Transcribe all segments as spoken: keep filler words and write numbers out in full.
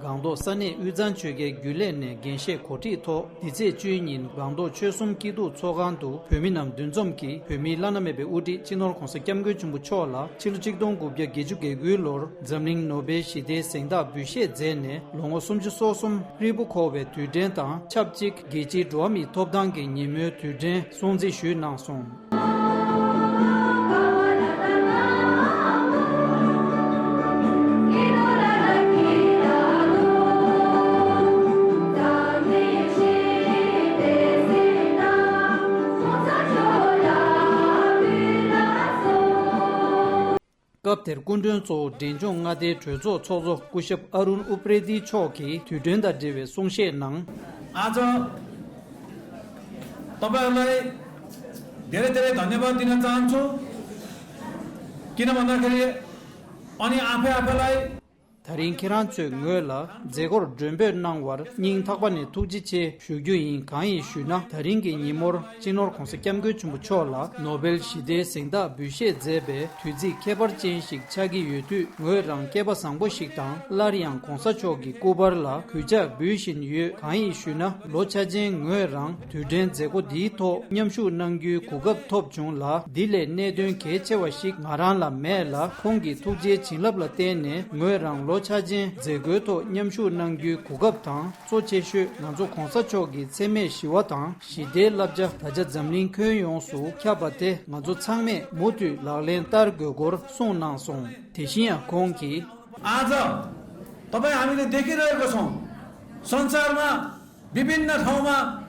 སྒང་ཏོག་ས་གནས་དབུས་གཙང་ཆོལ་ཁའི་རྒྱུན་ལས་ནས་འགན་བཞེས་གོ་སྒྲིག་ཐོག་འདི་ཚེས་བཅུའི་ཉིན་སྒང་ཏོག་ཆོལ་གསུམ་སྐྱིད་སྡུག་ཚོགས་ཁང་དུ་བོད་མི་རྣམས་འདུ་འཛོམས་ཀྱིས་བོད་མིའི་བླ་ན་མེད་པའི་དབུ་ཁྲིད་སྤྱི་ནོར་༸གོང་ས་༸སྐྱབས་མགོན་ཆེན་པོ་མཆོག་ལ་ཕྱི་ལོ་ཆིག་སྟོང་དགུ་བརྒྱ་བརྒྱད་ཅུ་གྱ་དགུའི་ལོར་འཛམ་གླིང་ནོ་བེལ་ཞི་བདེའི་གཟེངས་རྟགས་འབུལ་བཞེས་མཛད་ནས་ལོ་ངོ་སུམ་ཅུ་སོ་གསུམ་ཧྲིལ་པོ་འཁོར་བའི་དུས་དྲན་དང་ཆབས་ཅིག་རྒྱལ་སྤྱིའི་འགྲོ་བ་མིའི་ཐོབ་ཐང་གི་ཉིན་མོའི་དུས་དྲན་སྲུང་བརྩི་ཞུས་གནང་སོང་། སྐབས་དེར་སྐུ་མགྲོན་གཙོ་བོ་འབྲས་ལྗོངས་མངའ་སྡེའི་གྲོས་ཚོགས་ཚོགས་གཙོ་སྐུ་ཞབས་ཨ་རུན་ཨུ་པྲེ་ཏི་མཆོག་གིས་དུས་དྲན་དང་འབྲེལ་བའི་གསུང་བཤད་ནང་། आज तपाईँहरूलाई धेरै धेरै धन्यवाद दिन चाहन्छु। किन भन्दाखेरि अनि आफै आफैलाई ད་རིང་ཁྱེད་རང་ཚོའི་ངོས་ལ་མཛད་སྒོར་མགྲོན་འབོད་གནང་བར་སྙིང་ཐག་པ་ནས་ཐུགས་རྗེ་ཆེ་ཞུ་རྒྱུ་ཡིན། གང་ཡིན་ཞུས་ན། ད་རིང་གི་ཉིན་མོར་སྤྱི་ནོར་༸གོང་ས་༸སྐྱབས་མགོན་ཆེན་པོ་མཆོག་ལ་ནོ་བེལ་ཞི་བདེའི་གཟེངས་རྟགས་འབུལ་བཞེས་མཛད་པའི་དུས་ཚིགས་ཁྱད་པར་ཅན་ཞིག་ཆགས་ཀྱི་ཡོད་དུས། ངོས་རང་སྐལ་པ་བཟང་པོ་ཞིག་དང་། སླར་ཡང་༸གོང་ས་མཆོག་གི་སྐུ་པར་ལ་གུས་ཕྱག་འབུལ་བཞིན་ཡོད། གང་ཡིན་ཞུས་ན། ལོ་འཆར་ཅན་ངོས་རང་དུས་དྲན་མཛད་སྒོ་འདིའི་ཐོག་མཉམ་ཞུགས་གནང་རྒྱུའི་གོ་སྐབས་ཐོབ་བྱུང་ལ། འདི་ལས་གནད་དོན་གལ་ཆེ་བ་ཞིག་ང་རང་ལ་མེད་ལ། ཁོང་གི་ཐུགས་རྗེའི་བྱིན་རླབས་ལ་བརྟེན་ནས་ངོས་རང་ལོ་འཆར་ཅན་མཛད་སྒོའི་ཐོག་མཉམ་ཞུགས་གནང་རྒྱུའི་གོ་སྐབས་དང་། གཙོ་ཆེ་ཤོས་ང་ཚོ་༸གོང་ས་མཆོག་གི་འཚེ་མེད་ཞི་བ་དང་ཞི་བདེའི་བསླབ་བྱ་ད་ཆ་འཛམ་གླིང་ཁྱོན་ཡོངས་སུ་ཁྱབ་པ་དེ་ང་ཚོ་ཚང་མས་མུ་མཐུད་ལག་ལེན་བསྟར་དགོས་སྐོར་གསུངས་གནང་སོང་། དེ་བཞིན་ཡང་ཁོང་གིས། आज तपाईँ हामीले देखिरहेको छौँ, संसारमा विभिन्न ठाउँमा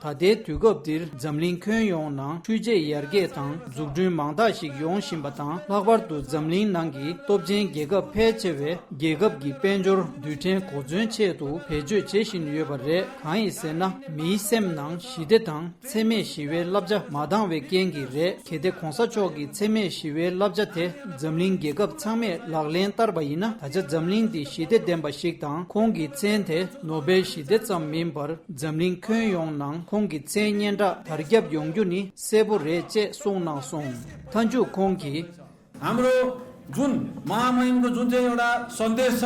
ད་ལྟའི་དུས་སྐབས་འདིར་འཛམ་གླིང་ཁྱོན་ཡོངས་ནང་འཕྲུལ་ཆས་ཡར་རྒྱས་དང་འཛུགས་སྐྲུན་མང་དག་ཞིག་ཡོང་བཞིན་པ་དང་། ལྷག་པར་དུ་འཛམ་གླིང་ནང་གི་སྟོབས་ཆེན་རྒྱལ་ཁབ་ཕལ་ཆེ་བས་རྒྱལ་ཁབ་ཀྱི་དཔལ་འབྱོར་རྡུལ་ཕྲན་གོ་མཚོན་ཆེད་དུ་བེད་སྤྱོད་བྱེད་བཞིན་ཡོད་པ་རེད། གང་ཡིན་ཟེར་ན། མིའི་སེམས་ནང་ཞི་བདེ་དང་འཚེ་མེད་ཞི་བའི་བསླབ་བྱ་མ་འདང་བའི་རྐྱེན་གྱིས་རེད། གལ་ཏེ་༸གོང་ས་མཆོག་གི་འཚེ་མེད་ཞི་བའི་བསླབ་བྱ་དེ་འཛམ་གླིང་རྒྱལ་ཁབ་ཚང་མས་ལག་ལེན་བསྟར་བ་ཡིན་ན། ད་ཆ་འཛམ་གླིང་འདི་ཞི་བདེ་ལྡན་པ་ཞིག་དང་། ཁོང་གི་མཚན་དེ་ནོ་བེལ་ཞི་བདེ་ཙམ་མིན་པར། འཛམ་གླིང་ཁྱོན་ཡོངས་ནང་ཁོང་གི་མཚན་སྙན་གྲགས་དར་ཁྱབ་ཡོང་རྒྱུ་ནི་གསལ་པོ་རེད་ཅེས་གསུངས་གནང་སོང་། མཐའ་མཇུག་ཁོང་གིས། हाम्रो जुन महामहिमको जुन चाहिँ एउटा सन्देश छ,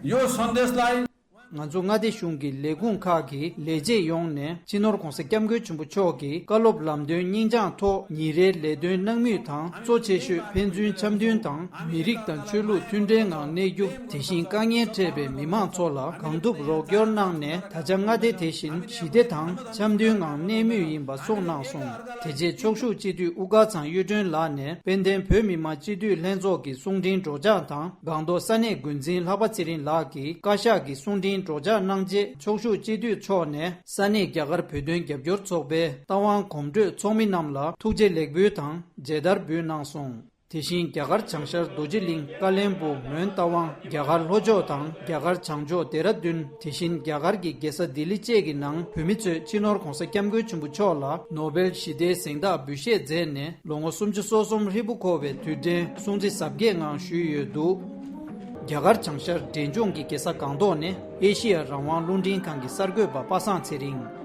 यो सन्देशलाई ང་ཚོ་མངའ་སྡེ་གཞུང་གི་ལས་ཁུངས་ཁག་གི་ལས་བྱེད་ཡོངས་ནས་སྤྱི་ནོར་༸གོང་ས་༸སྐྱབས་མགོན་ཆེན་པོ་མཆོག་གི་བཀའ་སློབ་ལམ་སྟོན་སྙིང་བཅངས་ཐོག་ཉིན་རེའི་ལས་དོན་གནང་མུས་དང་། གཙོ་ཆེ་ཤོས་ཕན་ཚུན་འཆམ་མཐུན་དང་། མི་རིགས་དང་ཆོས་ལུགས་མཐུན་འབྲེལ་ངང་གནས་རྒྱུ། དེ་བཞིན་དཀའ་ངལ་འཕྲད་པའི་མི་མང་ཚོ་ལ་གང་ཐུབ་རོགས་སྐྱོར་གནང་ནས། ད་ཆ་མངའ་སྡེ་དེ་བཞིན་ཞི་བདེ་དང་འཆམ་མཐུན་ངང་གནས་མུས་ཡིན་པ་གསུངས་གནང་སོང་། དེ་རྗེས་ཕྱོགས་བཞུགས་སྤྱི་འཐུས་དབུ་དཀར་ཚང་གཡུ་སྒྲོན་ལགས་ནས་དཔལ་ལྡན་བོད་མི་མང་སྤྱི་འཐུས་ལྷན་ཚོགས་ཀྱི་གསུང་འཕྲིན་སྒྲོག་སྦྱང་དང་། སྒང་ཏོག་ས་གནས་འགོ་འཛིན་ལྷག་པ་ཚེ་རིང་ལགས་ཀྱིས་བཀའ་ཤག་གི་གསུང་འཕྲིན་སྒྲོག་སྦྱང་གནང་རྗེས། ཕྱོགས་བཞུགས་སྤྱི་འཐུས་མཆོག་ནས་ས་གནས་རྒྱ་གར་བོད་དོན་རྒྱབ་སྐྱོར་ཚོགས་པའི་རྟ་དབང་གོམ་བགྲོད་ཚོགས་མི་རྣམས་ལ་ཐུགས་རྗེ་ལེགས་འབུལ་དང་མཇལ་དར་འབུལ་གནང་སོང་། དེ་བཞིན་རྒྱ་གར་བྱང་ཤར་རྡོ་རྗེ་གླིང་། ཀ་ལོན་སྦུག། མོན་རྟ་དབང་། རྒྱ་གར་ལྷོ་ཕྱོགས་དང་རྒྱ་གར་བྱང་ཕྱོགས་ལྡེ་ར་ལྡུན། དེ་བཞིན་རྒྱ་གར་གྱི་རྒྱལ་ས་ལྡི་ལི་བཅས་ཀྱི་ནང་བོད་མི་ཚོས་སྤྱི་ནོར་༸གོང་ས་༸སྐྱབས་མགོན་ཆེན་པོ་མཆོག་ལ་ནོ་བེལ་ཞི་བདེའི་གཟེངས་རྟགས་འབུལ་བཞེས་མཛད་ནས། ལོ་ངོ་སུམ་ཅུ་སོ་གསུམ་ཧྲིལ་པོ་འཁོར་བའི་དུས་དྲན་སྲུང་བརྩི་གཟབ་རྒྱས་ངང་ཞུས་ཡོད་འདུག་རྒྱ་གར་བྱང་ཤར་འབྲས་ལྗོངས་ཀྱི་རྒྱལ་ས་སྒང་ཏོག་ནས་ཨེ་ཤི་ཡ་རང་དབང་རླུང་འཕྲིན་ཁང་གི་གསར་འགོད་པ་པ་སངས་ཚེ་རིང་།